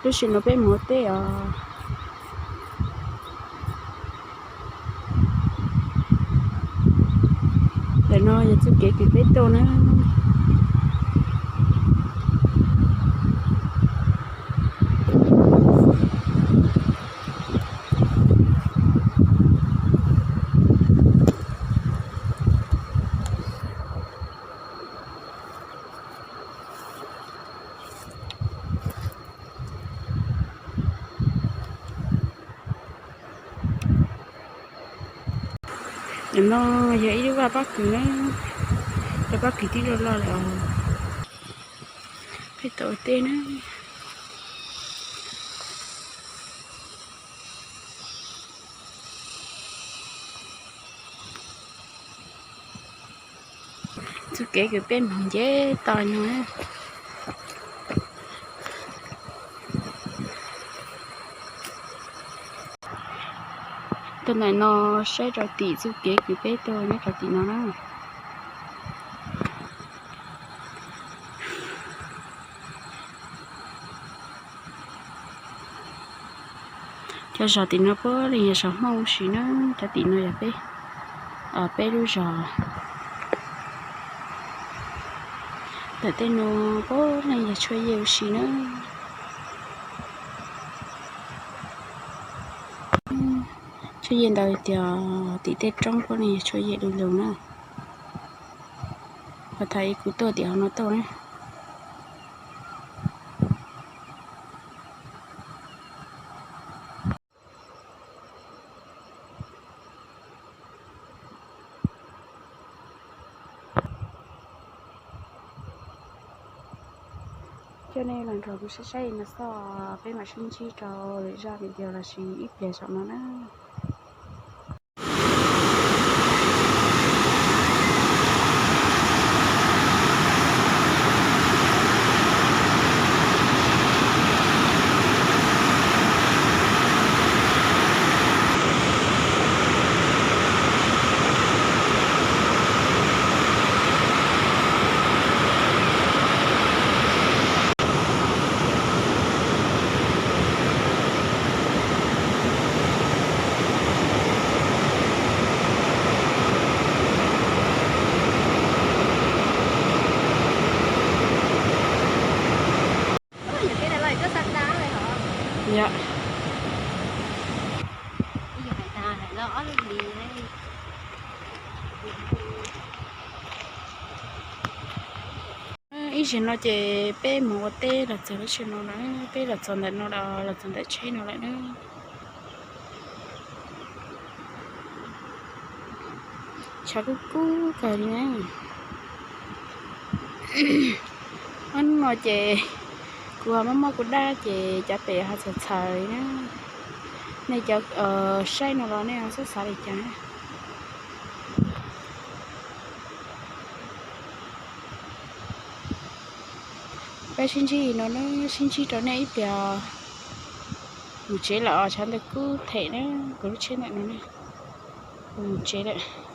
Tam sim no peb mus ua teb os. Ntawm no yog txuj kev kws peb tuaj na. Ntawm no yog ib lub vaj pob kws na, cov pob kws twb loj loj lawm os. Peb tuaj ua teb na. Txuj kev kws peb moog nce toj no. Tuaj ntawm no saib rau tim txuj kev kws peb tuaj nyob rau tim no na. Cov zos tim no puav leej yog zos Hmoob ua si na, cov tim no yog peb, peb lub zos. Ntawm tej no puav leej yog tshuaj yej ua si na. Tshuaj yej ntau tiag, tim tej roob puav leej yog tshuaj yej du lug na. Ho thaum ub kuv tuaj tim hauv no tuaj na. Coj nej los nrog kuv saib saib no xwb, peb mam sib ntsib rau lwm zaj video lossis ib pliag saum no na. Yog. Ib zaug no ces peb mus ua teb los txog lub sij no lawm, peb los txog ntawm no los, los txog ntawm tsheb no lawm na. Tshav kub kub kawg li na. Ob hnub no ces kuv ho mob mob kuv dab ces cov pem ho txhaws txhaws na. Nej cov saib no los nej ho xav xav li cas? Peb sib ntsib no na, sib ntsib rau nej ib pliag. Mus tsev lawm os, tshav ntawd kub them na, kuv lub tsheb ntawm no na. Mus tsev lawm.